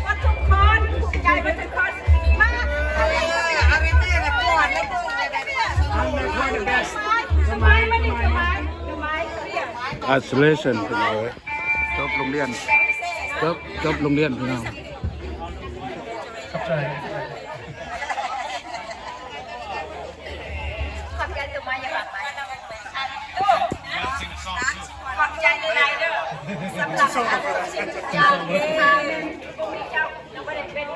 ໝົດທຸກຄົນ ພູມໃຈເບິດທຸກຄົນ ມາ ສະໄມມານີ້ ສະໄມ ສະໄມມານີ້ ສະໄມ ສະໄມ Isolation ເປັນຫຍັງເອີຍ? ຈົບໂຮງຮຽນ ຈົບ ຈົບໂຮງຮຽນພີ່ນ້ອງ. ຂອບໃຈ ຂອບໃຈຕົວມາຢ່າບາດໄປ ຂອບໃຈຫຼາຍໆເດີ ສຳລັບທຸກສິ່ງທຸກຢ່າງທີ່ພາແມ່ນ ບໍ່ມີເຈົ້າ ຍັງບໍ່ໄດ້ເປັນ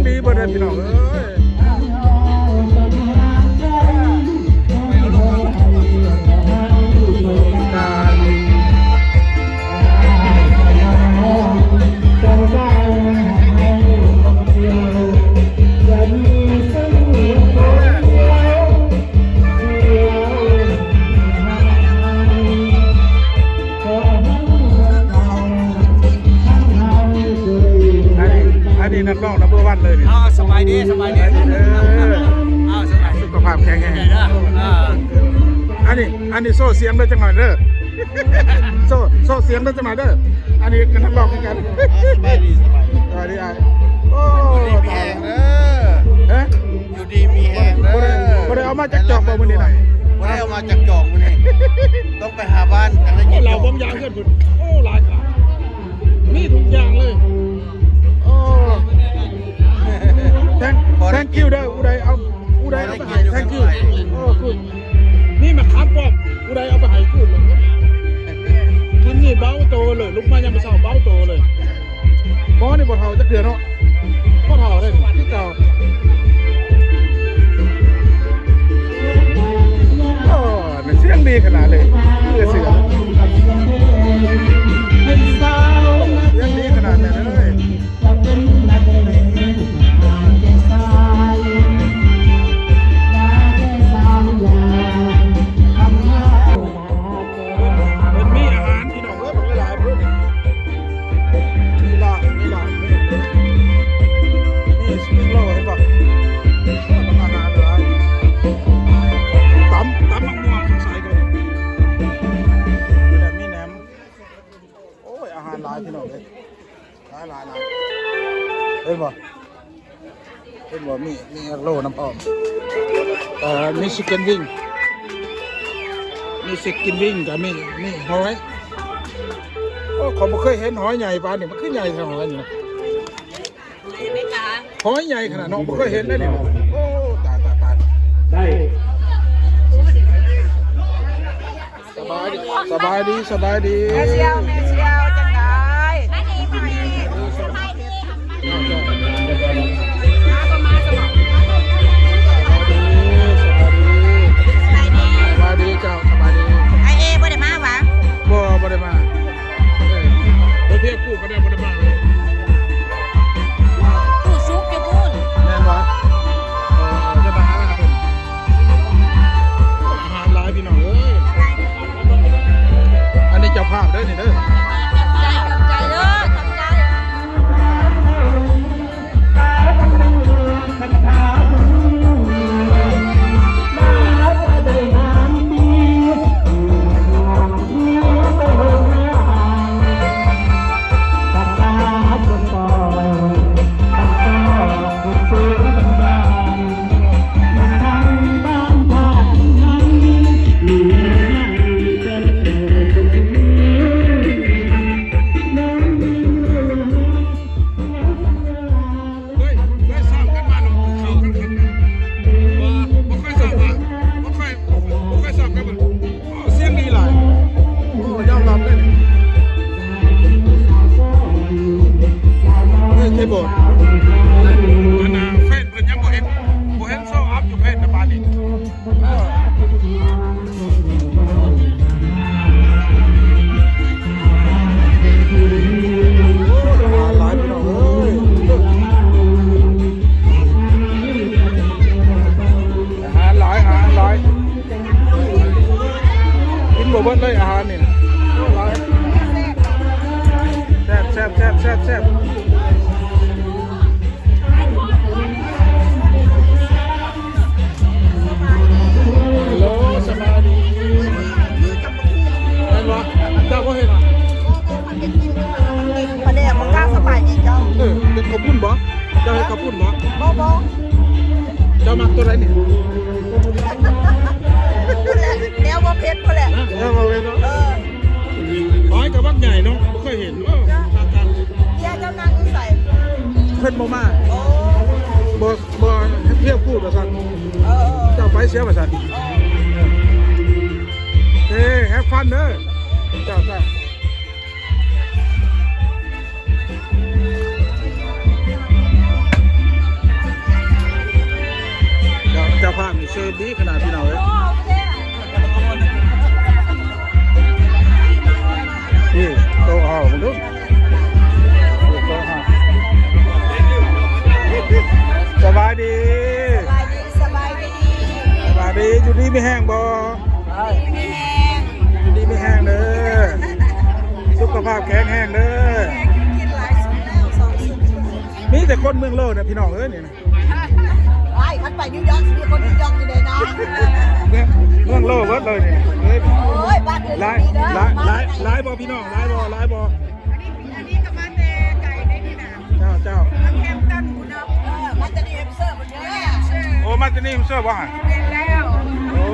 ດີເບິດເດີພີ່ນ້ອງເອີຍ. ອັນນີ້ ອັນນີ້ນັກຮ້ອງນັມເບີວັນເລີຍນີ້. ອ້າວ ສະບາຍດີ ສະບາຍດີ. ເອີ ອ້າວ ສະບາຍ ສຸຂະພາບແຂງແຮງເດີ. ອ່າ ອັນນີ້ ອັນນີ້ໂຊສຽງເດີຈັກໜ້ອຍເດີ. ໂຊ ໂຊສຽງເດີຈັກໜ້ອຍເດີ. ອັນນີ້ກໍນັກຮ້ອງຄືກັນ. ອ່າ ສະບາຍດີ ສະບາຍດີ ສະບາຍດີອ້າຍ. ໂອ້ ຢູ່ດີມີແຮງເດີ. ຮະ? ຢູ່ດີມີແຮງເດີ. ບໍ່ໄດ້ ບໍ່ໄດ້ເອົາມາຈັກຈອກບໍ່ມື້ນີ້ນະ? ບໍ່ໄດ້ເອົາມາຈັກຈອກມື້ນີ້. ຕ້ອງໄປຫາບ້ານຈັ່ງໄດ້ກິນ. ໂອ້ ເຫຼົ້າບາງຢ່າງເພື່ອນພຸ້ນ. ໂອ້ ຫຼາຍຂະໜາດ. ມີທຸກຢ່າງເລີຍ. ໂອ້ thank thank you ເດີ. ຜູ້ໃດເອົາ ຜູ້ໃດເອົາໄປໃຫ້ thank you. ໂອ້ good. ນີ້ໝາກຂາມປ້ອມ ຜູ້ໃດເອົາໄປໃຫ້ກູດ ກິນນີ້ເບົາໂຕເລີຍ. ລຸກມາຍາມເຊົ້າເບົາໂຕເລີຍ. ໝໍນີ້ບໍ່ເຖົ້າຈັກເທື່ອເນາະ. ບໍ່ເຖົ້າເດ້ ຄືເກົ່າ. ໂອ້ ສຽງດີຂະໜາດເລີຍ ຄືເສືອ. ສຽງດີຂະໜາດນັ້ນເລີຍ. ເພິ່ນ ເພິ່ນມີອາຫານພີ່ນ້ອງເອີຍ ບັກຫຼາຍໆເພິ່ນ. ມີລາບ ມີລາບ ມີ ມີສະປຣິງໂຣລ ເຫັນບໍ່? ເອີ ບັກອາຫານຫຼາຍ. ຕຳ ຕຳໝາກມ່ວງ ສົງໄສກໍມີ ມີແໜມ. ໂອ້ຍ ອາຫານຫຼາຍພີ່ນ້ອງເອີຍ ຫຼາຍໆໆ. ເຫັນບໍ່? ເຫັນບໍ່? ມີ ມີເອັກໂຣນຳພ້ອມ. ເອີ ມີຊິກເກັນວິງ ມີຊິກເກັນວິງກໍມີ. ນີ້ຫອຍ. ໂອ້ ຂ້ອຍບໍ່ເຄີຍເຫັນຫອຍໃຫຍ່ປານນີ້. ມັນຄືໃຫຍ່ແທ້ຫອຍນີ້ນະ. ຫອຍໃຫຍ່ຂະໜາດເນາະ ບໍ່ເຄີຍເຫັນເດ້ນີ້. ໂອ້ ຕາຍ ຕາຍ ຕາຍ. ໄດ້ ສະບາຍດີ ສະບາຍດີ ສະບາຍດີ ແມ່ສ່ຽວ ແມ່ສ່ຽວ ຈັ່ງໃດ? ສະບາຍດີ ສະບາຍດີ ສະບາຍດີ ສະບາຍດີ ສະບາຍດີເຈົ້າ ສະບາຍດີ. ອ້າຍເອບໍ່ໄດ້ມາຫວາ? ບໍ່ ບໍ່ໄດ້ມາ. ເອີ ໄປພຽບກູກໍໄດ້ ບໍ່ໄດ້ມາເລີຍ. ຕູ້ສຸກຢູ່ພຸ້ນ ແມ່ນບໍ່? ເອີ ຈະມາຫາເພິ່ນ. ອາຫານຫຼາຍພີ່ນ້ອງເອີຍ. ອັນນີ້ເຈົ້າພາບເດີນີ້ເດີ. ຂອບໃຈ ຂອບໃຈເດີ ຂອບໃຈ.ເຄີຍ ເຄີຍຊ້ອມກັນມານຳເຂົາກັນ ບໍ່ ບໍ່ເຄີຍຊ້ອມ ບໍ່ເຄີຍ ບໍ່ເຄີຍຊ້ອມກັນ. ໂອ້ ສຽງດີຫຼາຍ. ໂອ້ ຍອມຮັບເລີຍ. ເຮີ້ຍ ຄີບອດ ອັນນ່າ ເຟສເພິ່ນຍັງບໍ່ເຫັນ ບໍ່ເຫັນໂຊອັບຢູ່ເຟສນະປານນີ້. ໂອ້ ອາຫານຫຼາຍ ພີ່ນ້ອງເອີຍ. ອາຫານຫຼາຍ ອາຫານຫຼາຍ. ກິນບໍ່ເບິດເລີຍອາຫານນີ້. ໂອ້ ຫຼາຍ. ແຊບ ແຊບ ແຊບ ແຊບ ແຊບ. ເຮັລໂລ ສະບາຍດີ. ແມ່ນບໍ່? ເຈົ້າບໍ່ເຮັດຫວາ? ປາແດກບໍ່ກ້າສະບາຍດີເຈົ້າ. ເອີ ເຮັດເຂົ້າປຸ້ນບໍ່? ເຈົ້າເຮັດເຂົ້າປຸ້ນບໍ່? ບໍ່ ບໍ່. ເຈົ້າມັກຕົວໃດນີ້? ພຸ້ນແຫຼະ ແນວບໍ່ເຜັດພຸ້ນແຫຼະ. ແນວບໍ່ເຜັດເນາະ. ເອີ. ຫອຍກໍບັກໃຫຍ່ເນາະ ບໍ່ເຄີຍເຫັນ. ເອີ ຄັກໆ. ເມຍເຈົ້ານັ່ງຢູ່ໃສ? ເພິ່ນບໍ່ມາ. ໂອ້ ບໍ່ ບໍ່ ເພຍພູດວ່າຊັ້ນ. ເອີ ເຈົ້າໄປເສຍວ່າຊັ້ນ. ເອີ ເອີ ເອີ ເອີ ເອີ have fun ເດີ ເຈົ້າ ເຈົ້າ. ເອີ ເຊີບດີຂະໜາດພີ່ນ້ອງເອີຍ. ນີ້ໂຕເຮົາເບິ່ງດູ ນີ້ໂຕເຮົາ. ສະບາຍດີ ສະບາຍດີ ສະບາຍດີ ສະບາຍດີ. ຢູ່ດີມີແຮງບໍ່? ຢູ່ດີມີແຮງ ຢູ່ດີມີແຮງເດີ ສຸຂະພາບແຂງແຮງເດີ. ມີແຕ່ຄົນເມືອງໂລນະພີ່ນ້ອງເອີຍນີ້ນະ. ໄປ ຄັນໄປນິວຢອກ ຊິມີຄົນນິວຢອກຢູ່ເດ້ນະ. ເມືອງ ເມືອງໂລເບິດເລີຍນີ້. ໂອ້ຍ ບ້ານອື່ນກໍມີເດີ ຫຼາຍ ຫຼາຍ ຫຼາຍບໍ່ພີ່ນ້ອງ? ຫຼາຍບໍ່? ຫຼາຍບໍ່? ອັນນີ້ ອັນນີ້ກໍມາແຕ່ໄກເດ້ນີ້ນະ. ເຈົ້າ ເຈົ້າ ແຮມຕັນພຸ້ນເນາະ. ເອີ ມາແຕ່ນິວແຮມເຊີພຸ້ນເດີ. ໂອ້ ມາແຕ່ນິວແຮມເຊີບໍ່ຫັ້ນ? ແມ່ນແລ້ວ. ໂອ້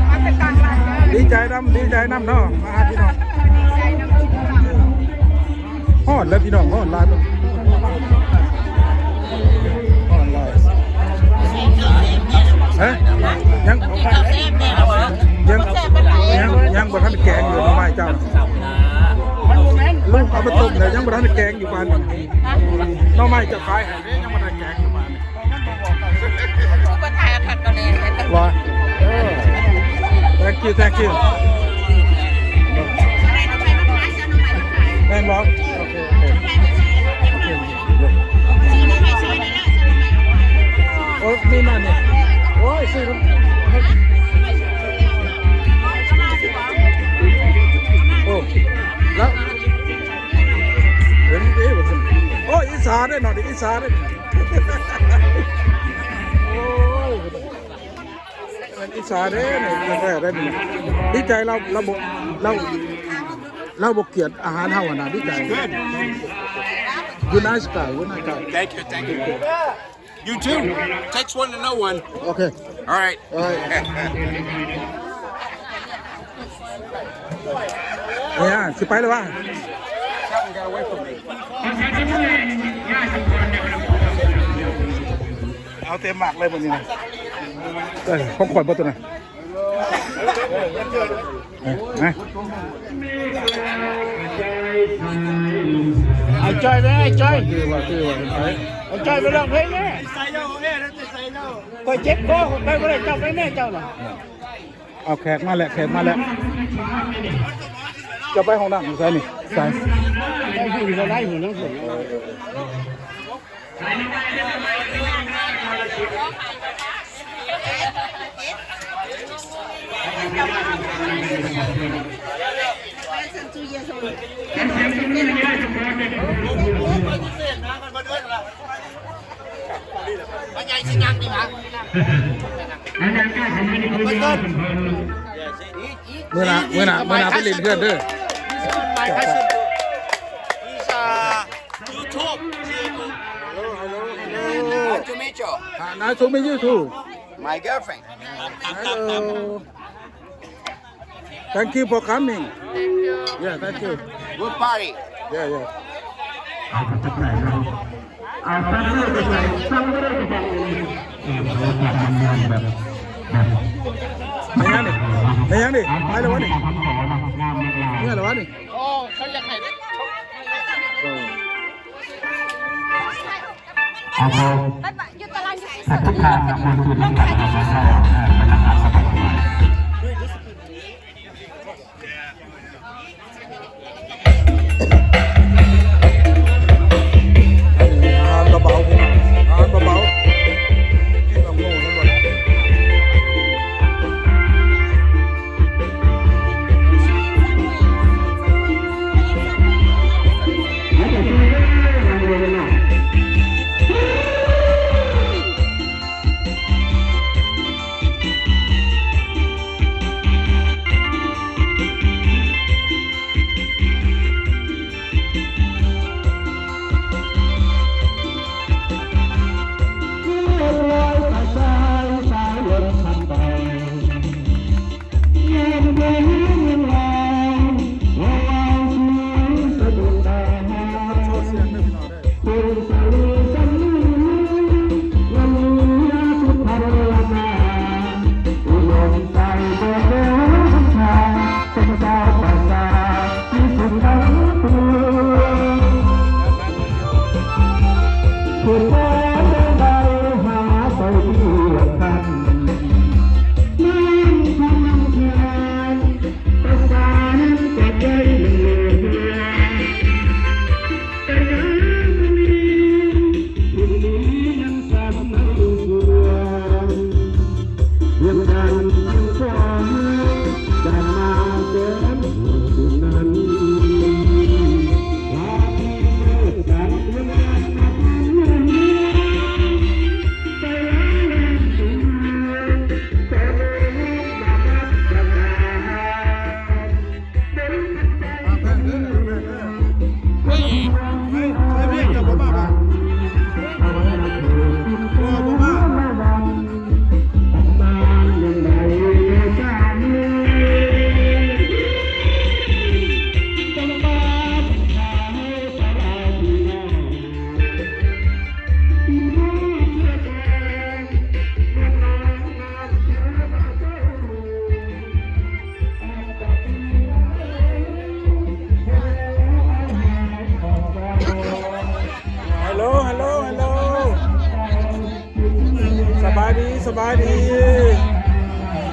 ມາແຕ່ຕ່າງລັດເດີ. ດີໃຈນຳ ດີໃຈນຳເນາະ ມາຫາພີ່ນ້ອງ. ດີໃຈນຳທຸກຄົນ. ຮ້ອນແລ້ວພີ່ນ້ອງ ຮ້ອນຫຼາຍ ຮ້ອນຫຼາຍ ຮະ ຍັງ ຍັງ ຍັງ ຍັງບໍ່ທັນແກງຢູ່ ໜໍ່ໄມ້ເຈົ້ານະ. ລຸງເອົາມາຕົ້ມແລ້ວ ຍັງບໍ່ທັນໄດ້ແກງຢູ່ປານນີ້. ໜໍ່ໄມ້ເຈົ້າຂາຍໃຫ້ເດ້ ຍັງບໍ່ທັນແກງຢູ່ປານນີ້. ວ່າ ເອີ thank you thank you ແມ່ນບໍ່? ໂອເຄ ໂອເຄ ໂອ້ຍ ມີມານີ້ ໂອ້ຍ ຊື້ນຳ ໂອ້ ແລ້ວ ເຫັນເດ້ ໂອ້ຍ ອິດສາເດ້ເນາະ ອິດສາເດ້. ໂອ້ຍ ອິດສາເດ້ນີ້ ແທ້ໆເດ້ນີ້. ດີໃຈ ລາວ ລາວບໍ່ ລາວ ລາວບໍ່ກຽດອາຫານເຮົາຫັ້ນນະ ດີໃຈ. Good nice guy, good nice guy. Thank you, thank you. You too. Text one to no one. Okay. All right. All right. ເອີຍ ຊິໄປແລ້ວວະ. ເອົາເຕັມໝາກເລີຍມື້ນີ້ນະ. ເອີ ຂອງຂ້ອຍບໍ່ຕົວນັ້ນ. ເອີ ເອີ ໄອ້ຈ້ອຍເດີ ໄອ້ຈ້ອຍ ຈື່ວ່າ ຈື່ວ່າ ໄອ້ຈ້ອຍໄປຮ້ອງເພງເດີ. ຂ້ອຍເຈັບຄໍ ຂ້ອຍໄປບໍ່ໄດ້ ເຈົ້າໄປແນ່ເຈົ້ານະ. ເອົາແຂກມາແລ້ວ ແຂກມາແລ້ວ. ເຈົ້າໄປຫ້ອງນ້ຳຢູ່ໃສນີ້? ໃສ? ໄປພຸ້ນກໍໄດ້ ຫົວໜັງຜົນ. Another community. ມື້ໜ້າ ມື້ໜ້າ ມື້ໜ້າໄປຫຼິ້ນເພື່ອນເດີ. He's, uh, YouTube. Hello, hello, hello. Nice to meet you. Ah, nice to meet you too. My girlfriend. Hello. Thank you for coming. Thank you. Yeah, thank you. Good party. Yeah, yeah. ເອົາໄປຈັກໄປເນາະ ເອົາໄປເລີຍ ໄປໃສ່ ສັ່ງໄປເລີຍ ໄປໃສ່ ເອີ ໂອ້ ຈັດງານແບບ ແບບ ແມ່ນຫຍັງນີ້ ແມ່ນຫຍັງນີ້ ໄປແລ້ວວະນີ້ ງາມມາກ ເມື່ອແລ້ວວະນີ້ ອໍ ເຂົາຢາກໃຫ້ເດ້ ເອີ ເອົາ ເອົາ ແຕ່ທຸກທ່ານນະ ມວນຊື່ນນຳກັນ ເອົາ ເອົາ ເອົາ ໄປນຳກັນ ສະບາຍ ສະບາຍ. ອາຫານເບົາໆ ພີ່ນ້ອງ ອາຫານເບົາໆ ກິນບັກໂມເຫັນບໍ່? ສະບາຍດີ ສະບາຍດີ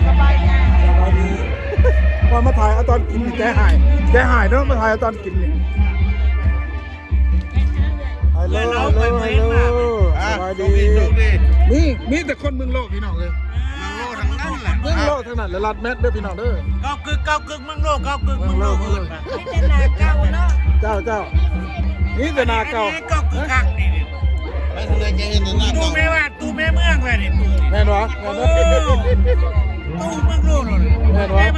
ສະບາຍດີ ວ່າມາຖ່າຍເອົາຕອນກິນນີ້ ໃຈຫາຍ ໃຈຫາຍເນາະ ມາຖ່າຍເອົາຕອນກິນນີ້ ໄຮໂລ ໄຮໂລ ໄຮໂລ ສະບາຍດີ ມີ ມີແຕ່ຄົນເມືອງໂລກພີ່ນ້ອງເອີຍ ເມືອງໂລກທັງນັ້ນແຫຼະ ເມືອງໂລກທັງນັ້ນແຫຼະ ລັດແມັດເດີພີ່ນ້ອງເດີ ເກົ້າກຶກ ເກົ້າກຶກ ເມືອງໂລກ ເກົ້າກຶກ ເມືອງໂລກ ເອີ ມີແຕ່ໜ້າເກົ່າເນາະ ເຈົ້າ ເຈົ້າ ມີແຕ່ໜ້າເກົ່າ ອັນນີ້ກໍຄືຄັກນີ້ ໄປທາງໃດກໍເຫັນແຕ່ໜ້າເກົ່າ ຕູ້ແມ່ບ້ານ ຕູ້ແມ່ເມືອງແຫຼະນີ້ ຕູ້ນີ້ ແມ່ນບໍ່ ແມ່ນບໍ່ ຕູ້ເມືອງໂລກໂລດ ແມ່ນບໍ່ ແມ່